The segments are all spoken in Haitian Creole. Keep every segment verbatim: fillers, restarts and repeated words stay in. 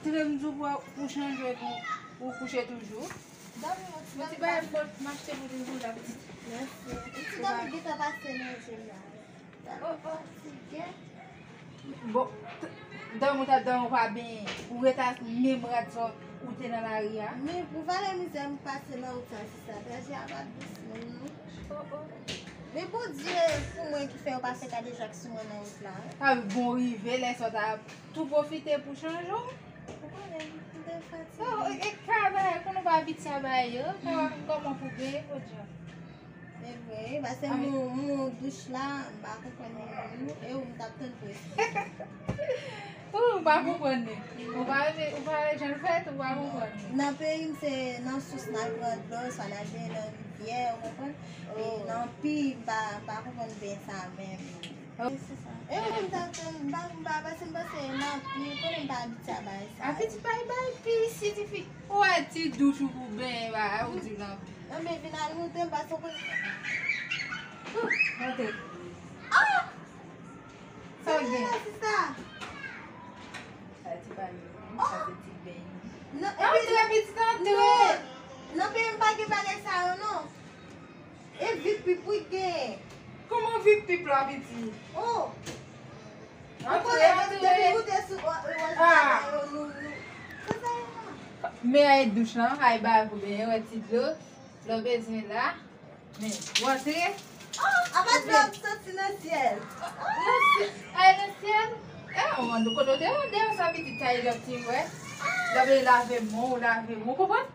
Mwen m di w pou, pou chanje pou, pou kouche toujou. Dòmi yon ti bagay. Yon ti bagay m achte pou toujou la, pitit. Mèsi. Yon ti dòmi gentan pase nan je m la. Oh, oh. Fatige. Bon, t-, dòmi w t ap dòmi w pa benyen. Ou ret ak menm rad sa w te nan lari a. Men pou valè mizè m pase nan wout sa, sista. Traje a pa dous menm non. Oh, oh. Men Bondye pou mwen ki fè yo pa fè kadejak sou mwen nan wout la. Sa bon rive lè sa w ta tou pwofite pou chanje w. Ou konnen, m te fatige. Oh, e, e ka bagay, konnen w pa abitye a bagay yo. Kòman pou genyen, Claudia? Se vre, wi, paske moun, moun douch la, m pa konprann li menm, non. E ou, m t ap tann pou eksplike. Ou, ou pa konprann li. Ou pa, ou pa wè jan l fèt, ou pa konprann li. Nan peyi m, se nan sous n al pran dlo, swa n al benyen nan rivyè, ou konprann? E nan pi, m pa, m pa konprann benyen sa menm. E ou menm, m t ap tann, m pa, m pa, paske m panse nan pi, konnen m pa abitye a bagay sa. A pitit pa bay pi, si tifi. Ou wè ti douch ou pou benyen, ba, ou di nan pi. Non, men vin al montre m, paske ou konn. Montre. Ah! Sa w gen? Sa ti pa yo, sa se ti beny. Non, antre, pitit, antre. Non, non, men m pa gen bagay sa yo, non. E vip pip wi k genyen. Kòman vip pip la, pitit? Oh. Antre, antre. Depi ou te sou, ou, ou, ah. Men ay douch lan, ay ba pou benyen, wè ti dlo. Dlo bezwen la. Men, ou antre. Oh, apa dlo ap soti nan syèl? Nan syèl. Ay, nan syèl. E, ou mande kote w te mande yo sa pitit sa e lòt ti wè. Lè w lave men w, lave men w, ou konprann?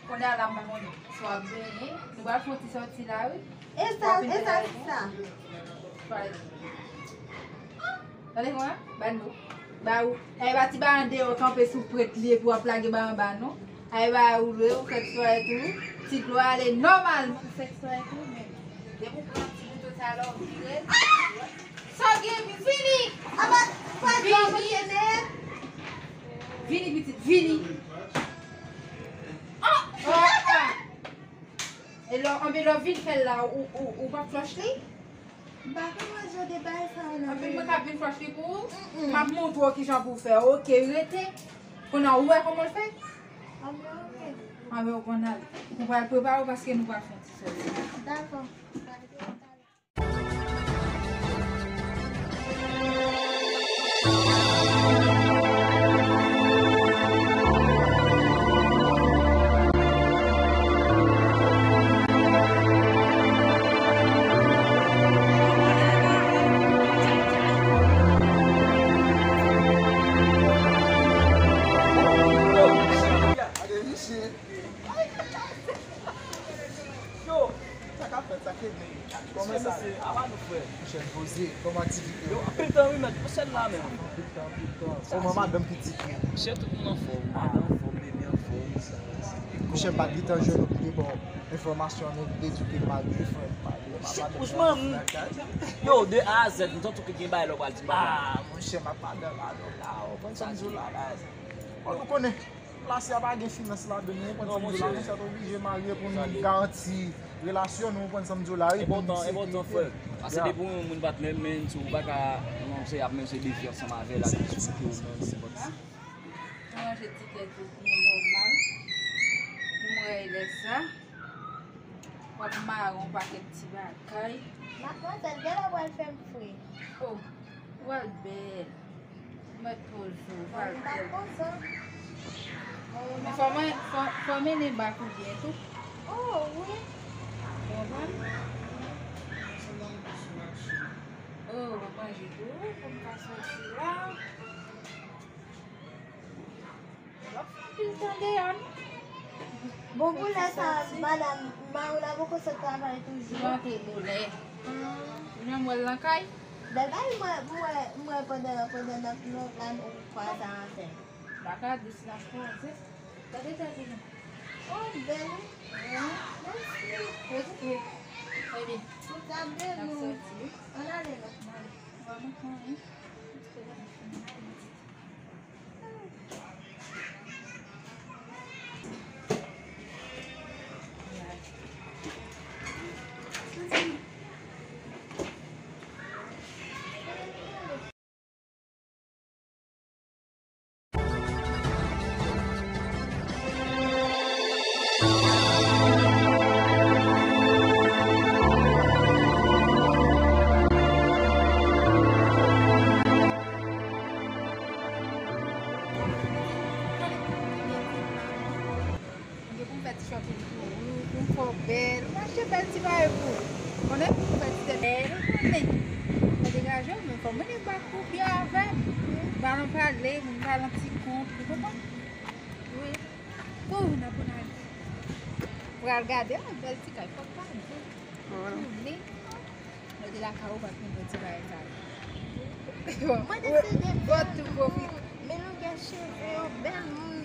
Kounye a la m pa konnen si w ap benyen. Nou pral fè yon ti sòti la, wi. E sa, e sa, sa. Tande kòman? Ba nou. Ba ou. Ay ba ti ba andeyò kanpe sou prèt li epi w ap lage ba anba non. Ay ba ou lwe, ou fèk swa etou. Ti dlo ale nòmalman. Ou fèk swa etou, men. Depi w pran ti bouton sa la, ou vire. Sa w gen, vini! Aba, pa dlo fonksyone. Vini, pitit, vini. Oh! Oh, ah. E lè, anben lè w vin fè l la, ou, ou, ou p ap flòch li? M pa konn wè jan de bagay sa yo nan peyi. Anben mwen k ap vin flòch li pou ou? Mm-mm. M ap montre w kijan pou w fè. Oke, rete. Kounye a, ou wè kòman l fè? Anben, oke. Anben, ou konn al. Ou pral prepare w paske nou pral fè yon ti sòti. Dakò. Yo, sa k ap fèt, sa k ap fèt? Kòman sa ye? Apa nou, frè? Monchè, poze, kòman aktivite yo? Yo, anpil tan, wi, mèt. Monchè, la menm. Anpil tan, anpil tan. Kòman madanm pitit yo? Monchè, tout moun anfòm. Madanm anfòm, bebe anfòm. Monchè, m pa t gentan jwenn ou pou te ba w enfòmasyon, nou te di w ke m al de frè m pale. Shit, franchman, yo, de A a Z, m tankou ke gen bagay lè w pral di m, papa. Ah, monchè, m ap pale avè w la, ou konn sa m di w la, baz. Bon, nou konnen. Relasyon pa gen finans ladan l, ou konprann sa m di w la, nou sèt oblije marye pou n garanti relasyon nou, ou konpran sa m di w la, wi, pou n sekirite. Enpòtan, enpòtan, frè. Paske depi yon moun pa t menm, men si w pa ka, non, se ap menm se defi ansanm avè l, ap diswit ou menm, nenpòt. Ou ranje ti tèt ou byen nòmal. Pou mwen, lè sa, w ap mare yon pakèt ti bagay. Madmwazèl, genlè w pral fè m fre. Oh, w pral bèl. Mèt poze w, pral bèl. Men fò mwen, fò, fò mennen bak ou byen tou. Oh, wi. Ou konprann? Oh, w ap manje tou, pou m ka soti la. W ap fè anpil tan deyò, non? Bon, pou lè sa, madanm, mari w la poko sot travay toujou? Li rantre bonè. Ah. Ou janm wè l nan kay? Dègay, mwen, mwen, mwen pandan, pandan n ap love la, nou kwaze avè l. Baka dous n ap kwaze. Gade tèt ou non. Oh, bèl wi. Mèsi. Mèsi. Ebyen. Tout ap byen, nou. N ap soti wi. Ann ale non. Ann ale. Ou pa manke anyen. Ti chòt pou ou, pou m fè w bèl. M achte bèl ti bagay pou ou. Konnen pou m fè ti tèt bèl, ou konnen. Mwen degaje w, men fò mwen gen bak pou byen avè m. Ba nou pale, moun pale an ti kont, ou konprann? Wi. Pou n ap pou n al. Pral gade yon bèl ti kay, fòk pa di. Tounen. Mwen te lakay ou pa t konn ti bagay sa yo. Mwen deside fè tou pwofite. Men longè cheve yo bèl moun.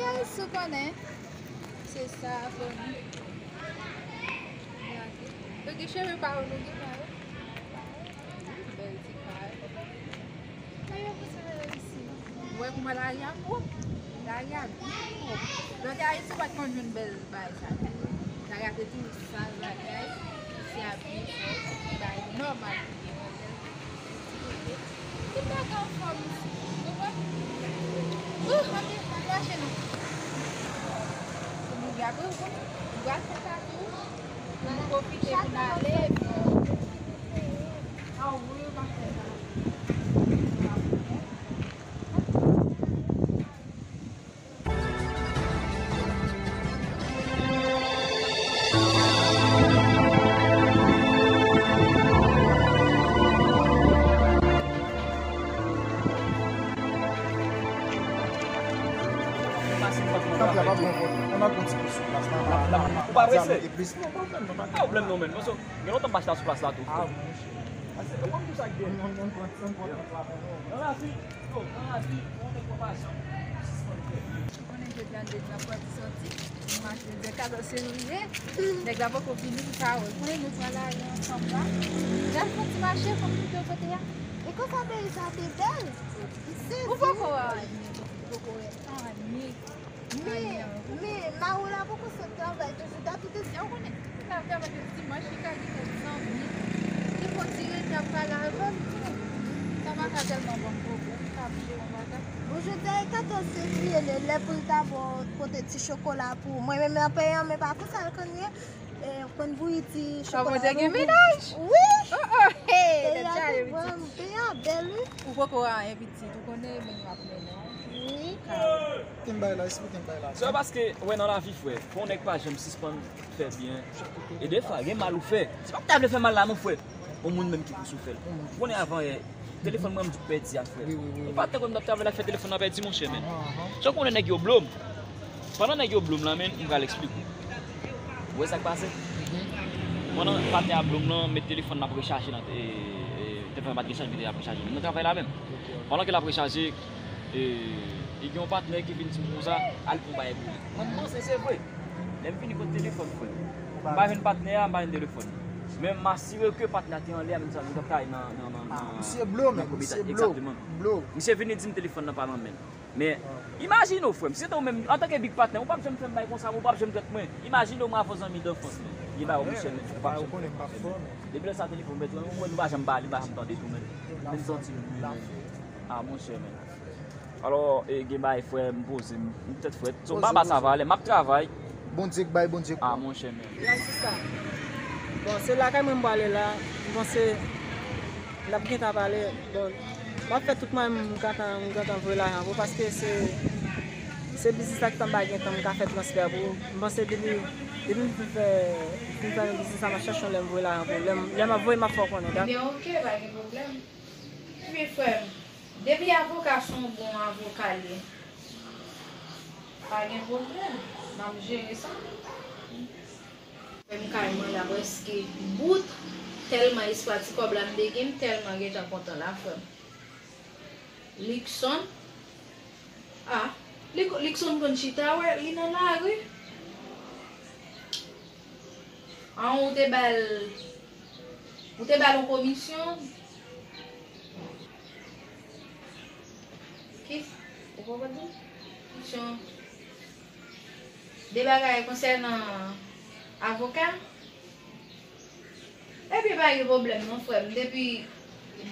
Yes, ou konnen. Se sa, fò nou. Gade. Yo gen cheve pa yo, nou gen pa yo. Bèl ti kay. Ou wè kouman lari a pwòp? Lari a byen pwòp. Lè w te Ayiti, ou pa t konn jwenn bèl bagay sa. Lari a te toujou sal bagay. Isi a byen pwòp. Bagay nòmal pou ye. Tout bagay anfòm isi. Ou konprann? Ouh, anpil, anpil mache nou. Pou nou gade, ou konprann? Ou pral fè sa tou. Pou nou pwofite pou n ale. Ou pa prese? Pa pwoblèm non, men. Gen lontan m pa chita sou plas la tou. Ah, monchè. Ase, ou konn ki sa k gen? Nan lavi, yo, nan lavi, yon nèg pa janm sispann fè byen. Ou konnen jodi a n te di n ap pati sòti. Nou mache jodi a katòz fevriye. Nèg la poko vini, m pa wè l. Konnen nou pral ale ansanm la. N al fè ti mache, fò m montre w kote a. E konsa peyi sa te bèl. Ou poko wè anyen, ou poko wè anyen. Men, men, mari w la poko sot travay toujou, dat ou te di. Ou konnen, m ap travay depi dimanch, li ka gen kèk zanmi. Li fon ti rete ap pale avè m tou. Sa pa ka tèlman ban m pwoblèm, m ka vin jere yon bagay. Bon, jodi a e katòz fevriye, lè, lè pou l ta ba w pote ti chokola pou ou. Mwen menm nan peyi an, men pa konsa l konn ye. E, konn bouyi ti chokola. Sa mwen te gen menaj? Wi! Oh, oh, hey, peyi a te grann, peyi a bèl, wi. Ou poko wè anyen pitit, ou konnen men nou ap mennen. Wi. Kite m bay la, esplike m bay la. Se paske, wè, nan lavi, frè, fò yon nèg pa janm sispann fè byen. E defwa, gen mal ou fè. Se pa m ta vle fè mal la, non, frè. Yon moun menm ki pou sou fè l. Ou konnen avan yè, telefòn mwen, m di w pèdi a, frè. Wi, wi, wi. E pa tankou m t ap travay la fè telefòn nan pèdi, monchè, men. Ahan, ahan. Jan w konnen nèg yo blo m. Pandan nèg yo blo m lan, men, m pral eksplike w. Ou wè sa k pase? Pandan patnè a blo m lan, met telefòn nan ap rechaje nan, e, e, telefòn nan pa t gen chaj, mete l ap rechaje. M nan travay la menm. Pandan ke l ap rechaje, e, e gen yon patnè ki vin di m konsa, al pran bagay pou li. Mwen, m panse se vre. Lè m vini kot telefòn, frè. M pa jwenn patnè a, m pa jwenn telefòn. Men m asire ke patnè a te anlè a, menm sa nou t ap travay nan, nan, nan, nan, nan komite. Egzakteman. Misye vini di m telefòn nan pa nan men l. Men, imajine w, frè m, si se te ou menm, antanke big patnè, ou p ap janm fè m bagay konsa, ou p ap janm trèt mwen. Imajine w, mwen avè w zanmi danfans mwen. Gen bagay, monchè, men, ou p ap janm trèt mwen. Depi lè sa, telefòn pèdi, ou wè nou pa janm pale, m pa janm tande tou, men. Men m santi m, men. Ah, monchè, men. Alò, e, gen bagay, frè, m poze m, m tèt frèt. So, m pa ba sa valè, m ap travay. Bondye k bay, Bondye k pran. Ah, monchè, men. Yes, sista. Bon, se lakay mwen m prale la. M panse n ap gentan pale. Bon, m ap fè tout mwayen m gentan, m gentan voye lajan pou ou, paske se, se biznis la ki fè m pa gen tan m ka fè transfè pou ou. M panse depi, depi m fin fè, fin fèmen biznis la, m ap chache yon lè m voye lajan pou ou. Lè m, lè m ap voye, m ap fè w konnen, dakò? Ebyen, oke, pa gen pwoblèm. Ebyen, frè m, depi avoka se yon bon avoka l ye, pa gen pwoblèm, m ap jere sa. Frè m kay mwen la prèske bout, tèlman espwa ti kòb la m te gen, m tèlman gentan kontan la, frè m. Luckson, ah, Luck-, Luckson konn chita, wè, li nan lari. An, ou te ba l, ou te ba l yon komisyon? Ki, ou konprann tou? Komisyon. De bagay konsènan avoka? Ebyen, pa gen pwoblèm non, frè m. Depi,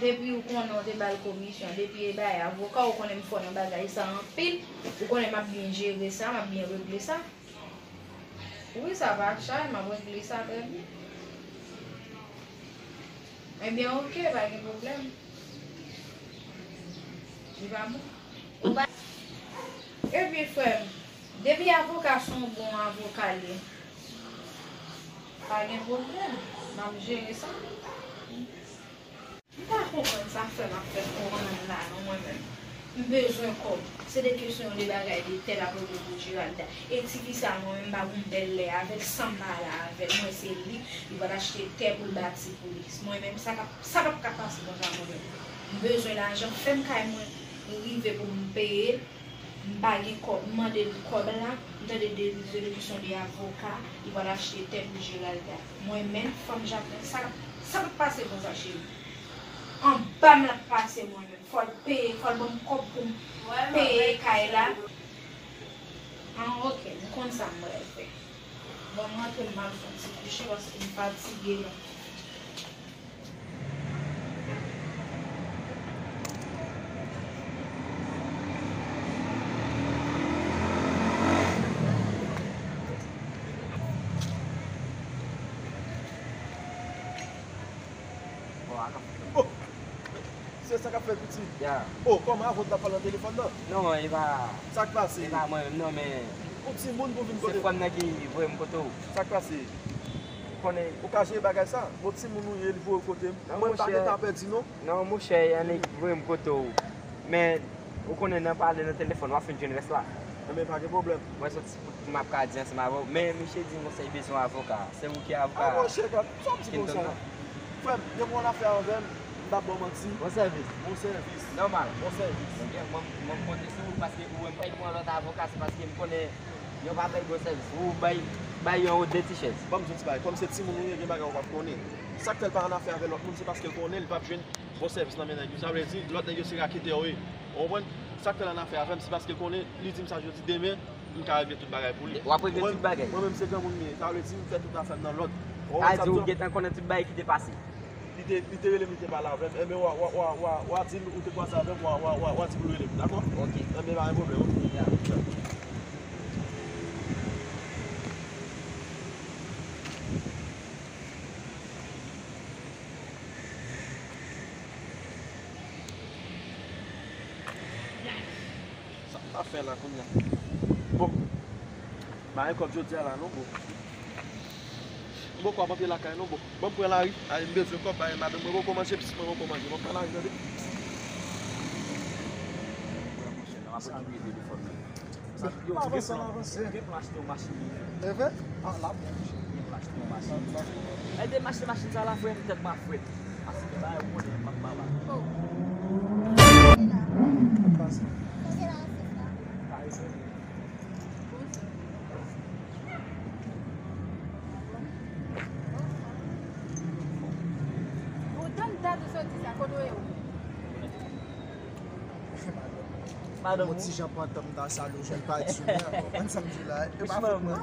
depi ou konnen ou te ba l komisyon, depi e bay avoka, ou konnen m fò nan bagay sa anpil. Ou konnen m ap byen jere sa, m ap byen regle sa. Wi, sa pa chay, m ap regle sa trè byen. Ebyen, oke, pa gen pwoblèm. Li pa bon. Ou pa. Ebyen, frè m, Depi avoka se yon bon avoka l ye, pa gen pwoblèm, m ap jere sa. M pa konprann sa k fè m ap fè kòmann la non mwen menm. M bezwen kòb. Se de kesyon de bagay de tèl ap regle pou Geralda. E tifi sa mwen menm m pa gon bèl lè avè l, san m pale avè l, mwen se li, li pral achte tè pou l bati pou li. Mwen menm sa k ap, sa p ap ka pase konsa mwen menm. M bezwen lajan, fè m kay mwen rive pou m peye l. M pa gen kòb, m mande l kòb la, m tande de, de, de kesyon de avoka, li pral achte tè pou Geralda. Mwen menm, fanm Japon, sa, sa p ap pase konsa, cheri. Anba m l ap pase mwen menm. Fò l peye, fò l ban m kòb pou m peye kay la. An, ok, m konn sa m pral fè. Bon, m rantre m al fè yon ti kouche paske m fatige la. Oh, se sa k ap fèt, piti. Ya. Oh, kòman avè w t ap pale nan telefòn nan? Non, e pa, sa k pase? E pa mwen menm, non, men yon timoun pou vin kote w. Se frè m nan ki voye m kote w. Sa k pase? Ou konnen, ou ka jere bagay sa? Bon timoun ou ye, li voye w kote m. Mwen pa gentan pèdi, non. Non, monchè, annik voye m kote w. Men, ou konnen nan pale nan telefòn, w ap fin jwenn rès la. Enben, pa gen pwoblèm. Mwen soti pou, pou m ap ka di ansanm avè w. Men, misye di m konsa, li bezwen avoka. Se ou ki avoka. Ah, monchè, gad, sa w di konsa? Frè m, depi w ann afè avè m, m p ap ba w manti. Bon sèvis. Bon sèvis. Nòmal. Bon sèvis. Mwen, mwen, mwen konte sou ou paske ou wè m pa pran lòt avoka, se paske m konnen yo pa bay bon sèvis. Ou bay, bay yo yon de ti chèz. Ban m di w ti bagay. Kòm se timoun ou ye, gen bagay ou p ap konnen. Sa k fè l pa ann afè avè lòt moun, se paske l konnen li p ap jwenn bon sèvis nan men nèg yo. Sa vle di, lòt nèg yo se raketè yo ye. Ou konprann? Sa k fè l ann afè avè m, se paske l konnen, li di m sa jodi, demen, m ka regle tout bagay pou li. W ap regle tout bagay? Mwen menm, se granmoun m ye. Sa vle di, m fè tout afè m nan lòd. Ou konprann sa m di w? Sa vle di, ou gentan konnen tout bagay ki te pase? Li te, li te rele m, li te pale avè m. Enben, w a, w a, w a, w a, w a di l ou te kwaze avè m, w a, w a, w a, w a di pou l rele m, dakò? Ok. Enben, pa gen pwoblèm, ok. Ya. Ya. Sa m ta fè la kounye a? Bon. M pa gen kòb jodi a la non, bon. M poko ap antre lakay non, bon. Ban m pran lari. Ay, m bezwen kòb, ay, madanm mwen poko manje, pitit mwen poko manje. Ban m pran lari, tande. Sa m di w, gen plan achte yon machin. E vre? Ah, la, bon, monchè. Gen plan achte yon machin. E de m achte machin sa la, frè m, tèt mwen ap frèt. Paske ba yo konnen m ap baba. Oh. Sa se la, se sa. Ou tann dat ou soti sa, kote w ye ou? Madanm ou? Yon ti jan pantan m ta salye w, jèn pa di w, konprann sa m di w la, e pa fòt mwen.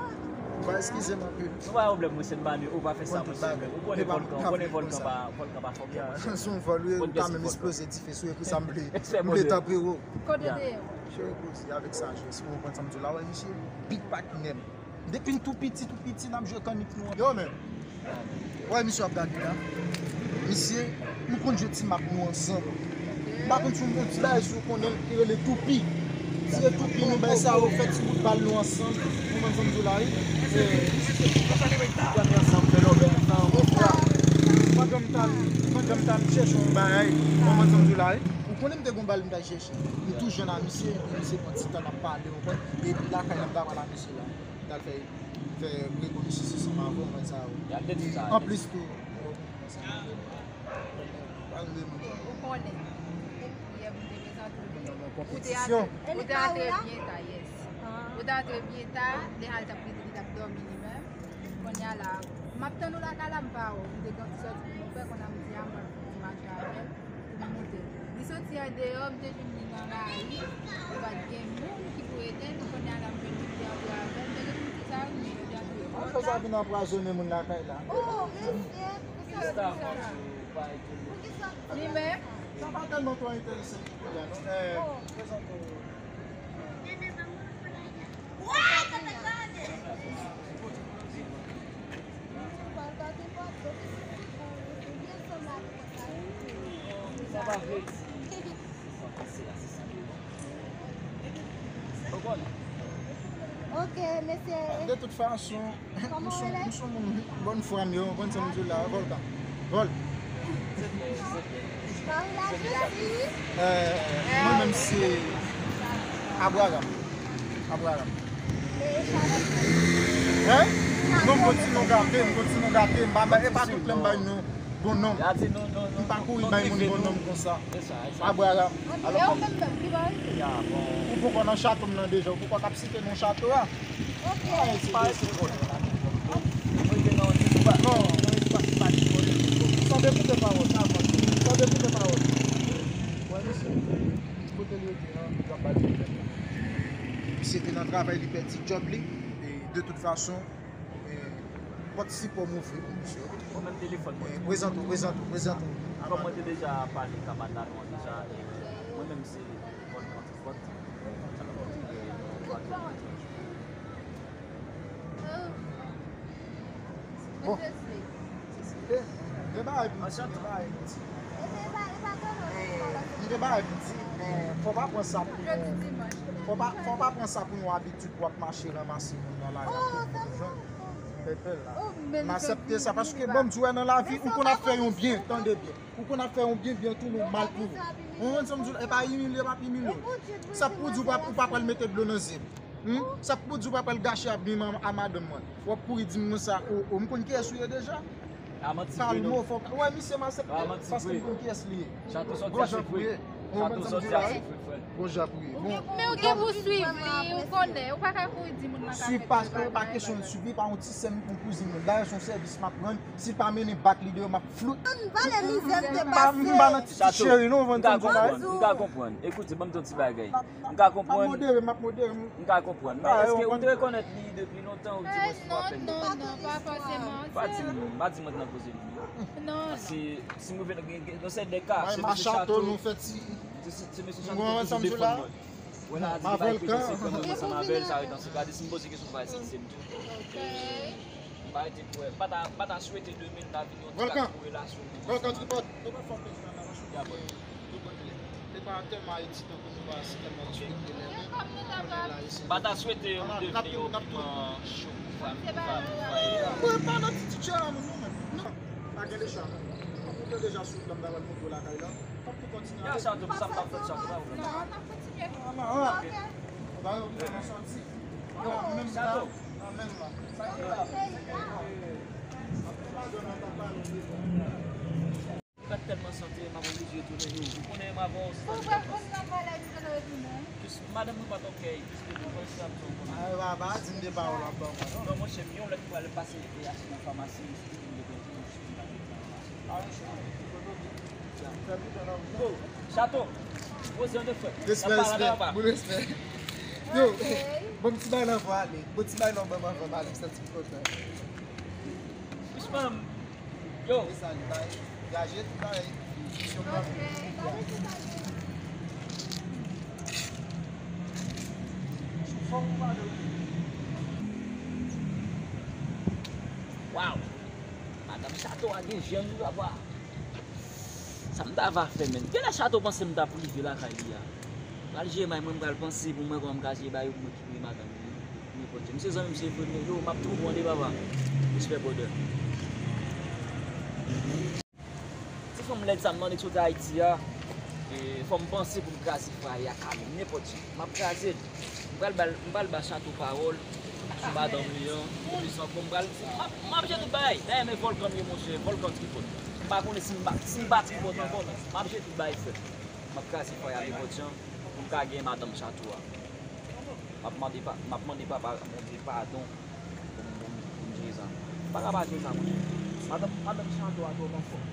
Ou pa eskize m anpil. Ou pa pwoblèm, monchè, m pa di, ou pa fè sa, monchè. Ou konnen vòlkan, ou konnen vòlkan pa, vòlkan pa fòkè, monchè. Se yon vòl, wi, ou ta menm esploze dife sou, e pou sa m vle, m vle tanpri w. Kote w te ye? Cheri, poze avèk sajès, ou konprann sa m di w la, wè, misye, big patnè m. Depi n tou piti, tou piti, n ap jwe kannik nou an. Yo, men. Wè, misye ap gade la. Misye, nou konn jwe ti mak nou ansanm. M pa konn si w gon ti bagay si w konnen l ki rele toupi. Tire toupi nou bay sa yo, fè ti bout bal nou ansanm. Ou konprann sa m di w la, wi? Fè ansanm, fè lòbèy ansanm. Pandan m t al, pandan m t al chèche yon bagay, ou konprann sa m di w la, wi? Ou konnen m te gon bal m t al chèche. M tou jwenn a misye, epi misye pran ti tan n ap pale, ou konprann? Epi lakay la m t ap al a misye la. M t al fè, fè rekonesans ansanm avè w, mwen sa yo. Anplis tou, ou konnen. Ou konnen. Yè m te prezante w li. Ou te antre, ou te antre byen ta, yes. Ou te antre byen ta, lè al t ap rete, li t ap dòmi li menm. Kounye a la, m ap tann ou lakay la, m pa wè w. M te gen yon ti sòti pou m fè, kounye a m di a m pral fè yon ti mache avè l. Pou m monte. Li soti andeyò, m te jwenn li nan lari, li pa t gen moun ki pou ede l, kounye a la m jwenn li, m te antre avè l, m te gen pou m di sa, wi, men yo te antre. An fè sa vin anpwazonnen moun lakay la. Oh, mesye, poukisa w di sa? Li menm? Sa pa tèlman twò enteresan pou kounye a, non. Eh, prezante w. Sa pa vle di. Ou konn? De tout fason, m son, m son moun bòn fwa m yo, konn sa m di la, Volkan. Vol. Eh, mwen menm se Abraham. Abraham. Hein? Non, m konn ti non gate, m konn ti non gate, m pa, e pa tout lè m bay non bon non. M pa kouri bay moun bon non konsa. Abraham. Alò, ou poko nan chato m nan deja, ou poko ap site non chato a. Ok. Sa dekoute pawòl, sa dekoute pawòl. Wè, mesye, kote l rete an, nou pral ba l pwoblèm. Misye te nan travay, li pèdi djòb li. E, de tout fason, e, pòt sipò m ouvri pou misye. Mwen menm telefòn mwen. E, prezante w, prezante w, prezante w. Kòm mwen te deja pale kamad la non an deja, e, mwen menm se Volkan Tripòt. Bon. Gen bagay pou m di, gen bagay pou m di. Gen bagay pou m di, men fò w pa pran sa pou yon, fò w pa, fò w pa pran sa pou yon abitid pou w ap mache ranmase moun nan lari ap tou jwenn. M aksepte sa, paske bon, m di w nan lavi, ou konn ap fè yon byen, tande byen. Ou konn ap fè yon byen, byen tounen mal pou ou. Ou konprann sa m di w la, e pa imilye, m ap imilye w. Sa pou di w pa, ou pa pral mete dlo nan zye m. Hmm? Sa pou di w pa pral gache avni a madanm mwen. W ap kouri di m konsa, o, o, m konn kiyès ou ye deja. Kalmo, fò w wè misye m aksepte, paske m konn kiyès li ye. Gon jan pou ye. Ou konprann sa m di w la, wi? Gon jan pou ye. Bon. Men ou gen pou swiv li, ou konnen. Ou pa ka kouri di moun nan ka fè bagay. Swiv pa, e pa kesyon de swiv, li pa yon ti sè m, yon kouzin mwen. Dayè, se yon sèvis m ap rann. Si l pa mennen bak li deyò, m ap flout. Valè mizè m te pase. M pa nan ti ti cheri, non, ou konprann sa m di w la, wi? M ka konprann. Ekoute, ban m di yon ti bagay. M ka konprann. M ap modere, m ap modere. M ka konprann. Men èske ou te rekonèt li depi lontan ou di mwen se apèn li? Non, non, non, pa fòseman. Pa di m, pa di mwen nan koze li. Non, non. Si, si m rive nan, nan sèten ka, se mesye Chato. Se, se mesye Chato ki toujou defann mwen. Wè la di pa ekri nan sekrè mwen, mwen sanm avè l, sa ret nan sekrè. Gade si m poze kesyon sa, èske se m tou? Ok. M pa rete kwè. M pa ta, m pa ta swete demen ta vin yon ti gad pou relasyon mwen. Volkan Tripòt. Nou pa fè yon pèsonaj nan machin. Ya, bò. Li pa tèlman Ayiti tankou nou pa si tèlman respekte lè men. M pa ta swete yon devni yon piman cho pou fanmi, pou fanmi, pou fanmi. Mwen pa nan ti ti chè la, moun, non, men. Non. Pa gen de chè. Ou te deja sou plan, m ta pral monte w lakay la. Fòk nou kontinye. Ya, Chato, sa m t ap fè, Chato, pa pwoblèm. Non, n ap kontinye. Ah, non, ok. Ok. Ba yo, nou sòti. Yo, menm la, nan menm la. Sa ki la? Anpil madanm nan ta pale devan. M pa t tèlman sante, m ap oblije tounen yo. Ou konnen m avè w, se sa. Ou pral konn nan palè, li te retounen. Jis madanm mwen pa t ok, jis te devan sa m t konn. Ah, papa, di m de pawòl ankò, mwen. Non, monchè, m yon lòt pral pase achte nan famasi, si m te konn deplase, m pa te pran. Chato, poze yon de frè. Respè, respè. Boul respè. Yo, bon ti bay nan vwa ale. Bon ti bay nan ban m anvan m ale, m santi m kontan. Doucement. Yo. E sa li bay. Gaje tout bagay. Misyon mwen. Sou fòm ou pale wi. Waw. Madanm Chato a gen jèn wi papa. Sa m ta va fè menm? Genlè Chato panse m t ap rive lakay li a. Pral jere may mwen, m pral panse pou m wè kòman m ka jere bay yo pou m rekipere madanm li. Pou nenpòt jan. Misye zanmi m se vre, men yo, m ap twouve w tande papa. Respè brother. Ti fanm lèd sa m mande sot Ayiti a, e, fò m panse pou m kraze fwaye a kanmenm, nenpòt jan. M ap kraze l. M pral ba l, m pral ba Chato pawòl sou madanm li an. Epi san kò m pral, m ap, m ap jere tout bagay. Dayè, men Volkan m ye, monchè, Volkan Tripòt. M pa konnen si m ba, si m ba Tripòt ankò, men m ap jere tout bagay, frè. M ap kraze fwaye a nenpòt jan pou m ka gen madanm Chato a. M ap mande pa, m ap mande papa Bondye padon pou m, pou m, pou m jere sa. M pa ka pa jere sa, monchè. Madanm, madanm Chato a twò anfòm.